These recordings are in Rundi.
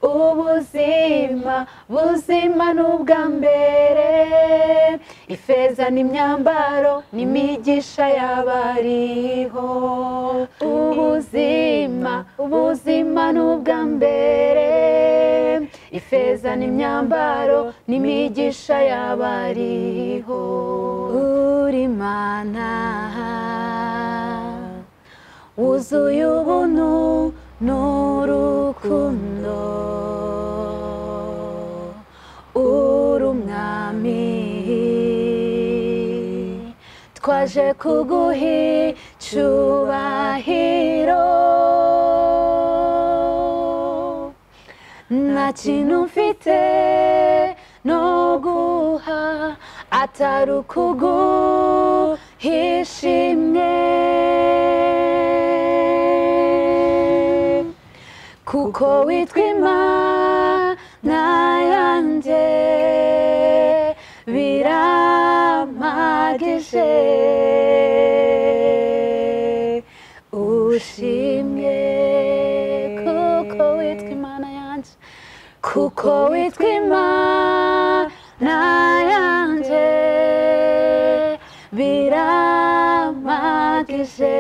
Ubuzima buzima n'ubwa mbere, ifeza n'imyambaro n'imigisha y'abariho. Ubuzima ubuzima n'ubwa mbere, ifeza n'imyambaro n'imigisha y'abariho. Uri Mana wuzuye ubuntu n'urukundo, uri umwami twaje kuguha icyubahiro. Nta kintu mfite no guha atari ukuguha ishimwe, kuko witwa Imana yanjye birampagije. Ushimwe kuko witwa Imana yanjye, kuko witwa Imana yanjye birampagije.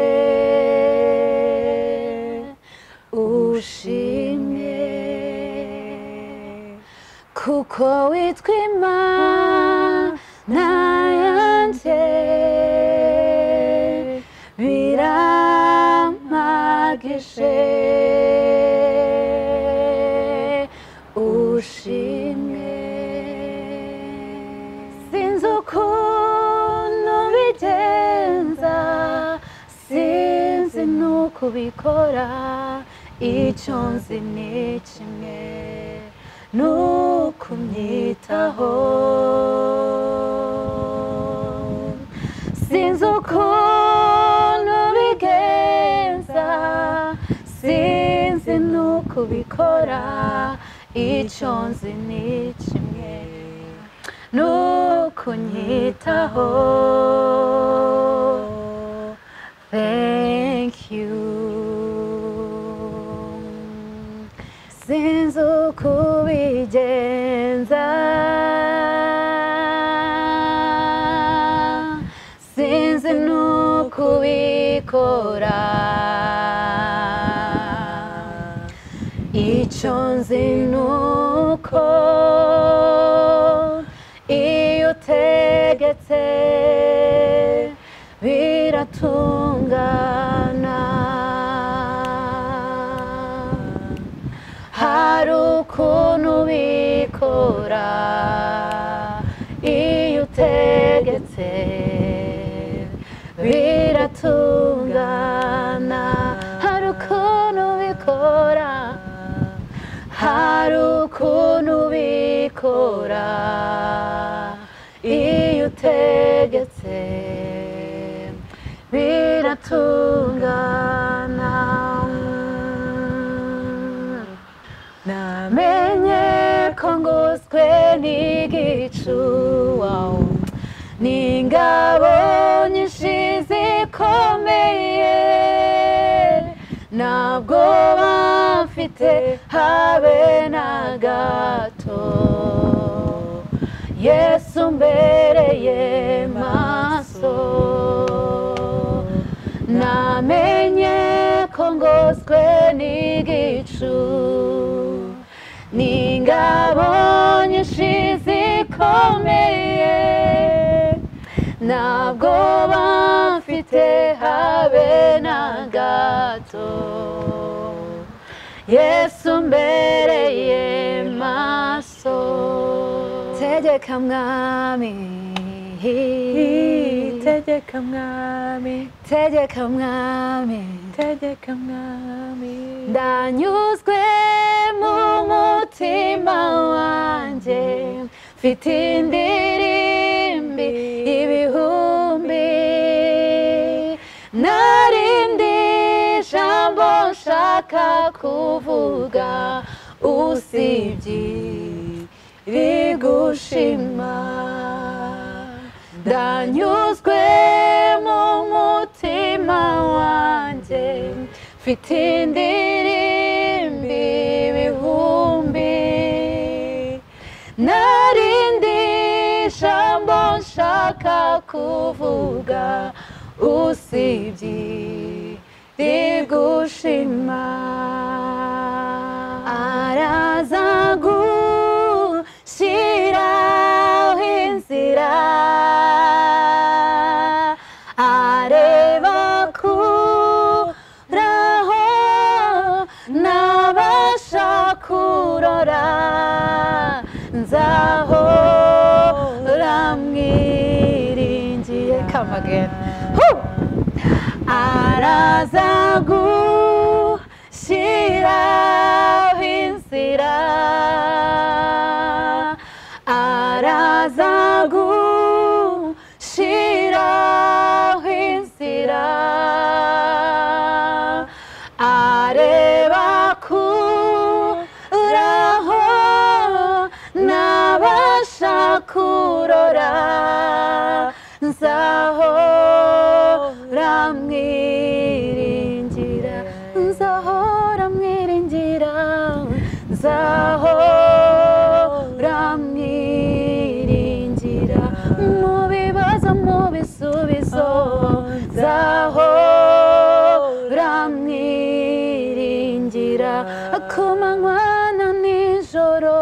Ushimwe kuko witwa Imana yanjye birampagije. Ushimwe sinzi ukuntu bigenza, sinzi n'uko ubikora, icyo nzi ni kimwe nukumyitaho. Sinzi ukuntu bigenza, sinzi n'uko ubikora, icyo nzi ni kimwe nukunyitaho. Thank you. Sinzi uko ubigenza, sinzi n'uko ubikora, icyo nzi nuko iyo utegetse biratungana. Hari ukuntu ubikora iyo utegetse biratungana. Hari ukuntu ubikora, hari ukuntu ubikora iyo utegetse biratungana. Namenye ko ngoswe n'igicu, n'ingabo nyinshi zikomeye, ntabwo bamfite habe na gato. Yesu mbereye maso. Namenye ko ngoswe n'igicu, n'ingabo nyinshi zikomeye, ntabwo bamfite habe na gato. Yesu mbereye maso. Tegeka mwami, tegeka mwami, tegeka mwami, tegeka mwami. Ndanyuzwe mu mutima wanjye, mfite indirimbi ibihumbi, narindi jambo nshaka kuvuga usibye rigushima. Ndanyuzwe mu mutima wanjye, mfite indirimbi ibihumbi, nshaka kuvuga usibye rigushima. Araza gushiraho inzira, areba kuraho nabasha kurora, nzahora mwiringiye. Come again. Araza gushiraho inzira, araza gushiraho inzira, areba kuraho nabasha kurora, nzahora mwiringira, nzahora mwiringira, nzahora mwiringira, mu bibazo mu bisubizo, nzahora mwiringira, ku manywa na nijoro,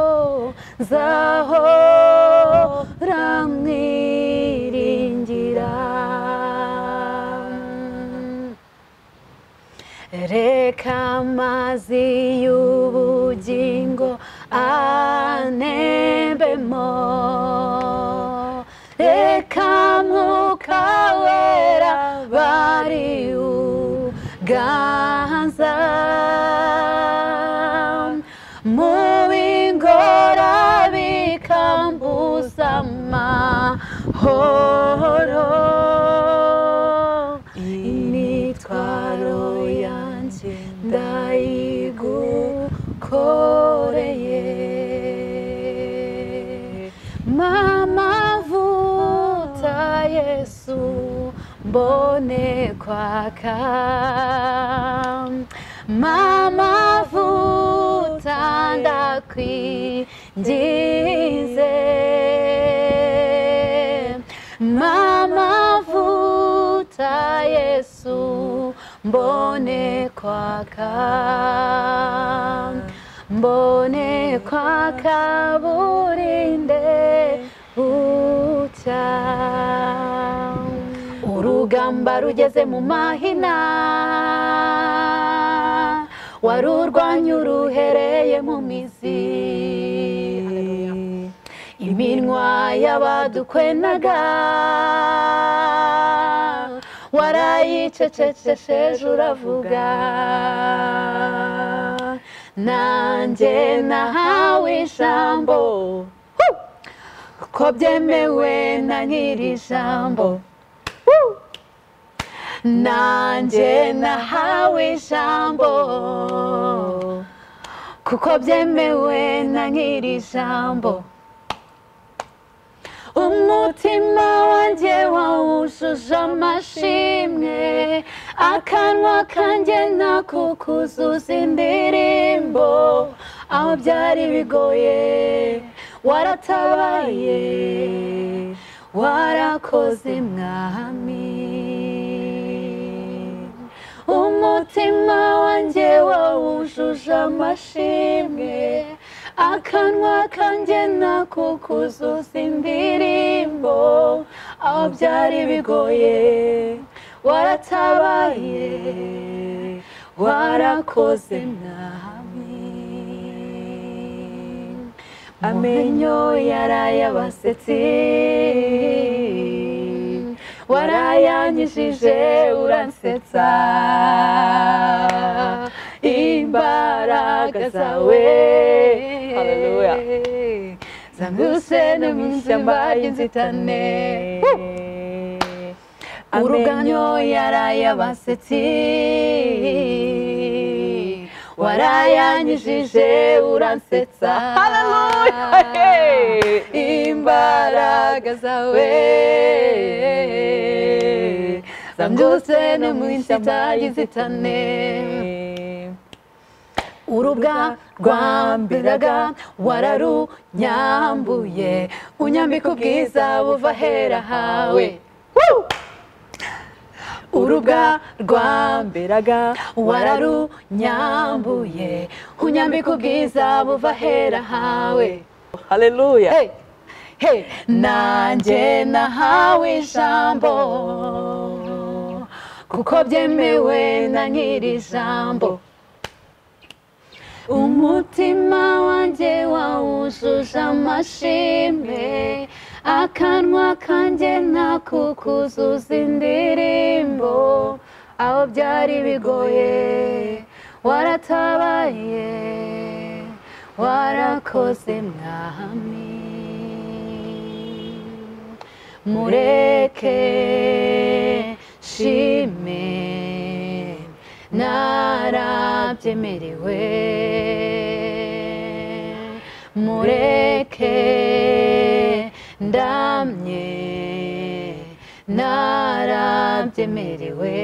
nzahora mwiringira. Reka amazi y'ubugingo anembemo, reka Mwuka Wera bari uganza, mu bingora bikambuza amahoro, imitwaro yanjye ndayigukoreye. Mama vuta Yesu mbone kwaka, mama vuta ndakwingize, mama vuta Yesu mbone kwaka, mbone kwaka burinde bucya. Urugamba rugeze mu mahina, warurwanya uruhereye mu mizi, iminwa y'abadukwenaga warayicecekesheje uravuga. Nanjye nahawe ijambo ko byemewe na nyiri ijambo, nanjye nahawe ijambo kuko byemewe na nyiri ijambo. Umutima wanjye wawujuje amashimwe, akanwa kanjye nakukuzuza indirimbo, aho byari bigoye waratabaye, warakoze mwami. Umutima wanjye wawujuje amashimwe, akanwa kanjye nakukuzuza indirimbo, aho byari bigoye waratabaye, warakoze mwami. Amenyo yarayabasetsi warayanyijije uransetsa, imbaraga zawe Haleluya zanguse no mu ishyamba ry'inzitane. Urugano yarayabasetsi warayanyijije uransetsa, Haleluya imbaraga zawe zanguse no mu ishyamba ry'inzitane. Urubwa Rwamberaga wararunyambuye, unyambika ubwiza buva ahera hawe. Urubwa rwamberaga wararunyambuye, unyambika ubwiza buva ahera hawe. Haleluya. Hey, hey. Nanjye nahawe ijambo kuko byemewe na nyiri ijambo. Umutima wanjye wawujuje amashimwe, akanwa kanjye nakukuzuza indirimbo. Aho byari bigoye waratabaye, warakoze mwami. Mureke shime narabyemerewe, mureke ndamye narabyemerewe,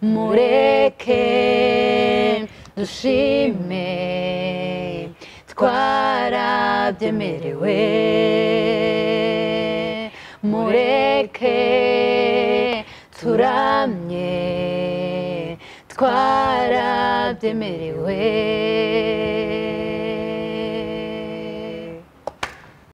mureke dushime twarabyemerewe, mureke turamye twarabyemerewe.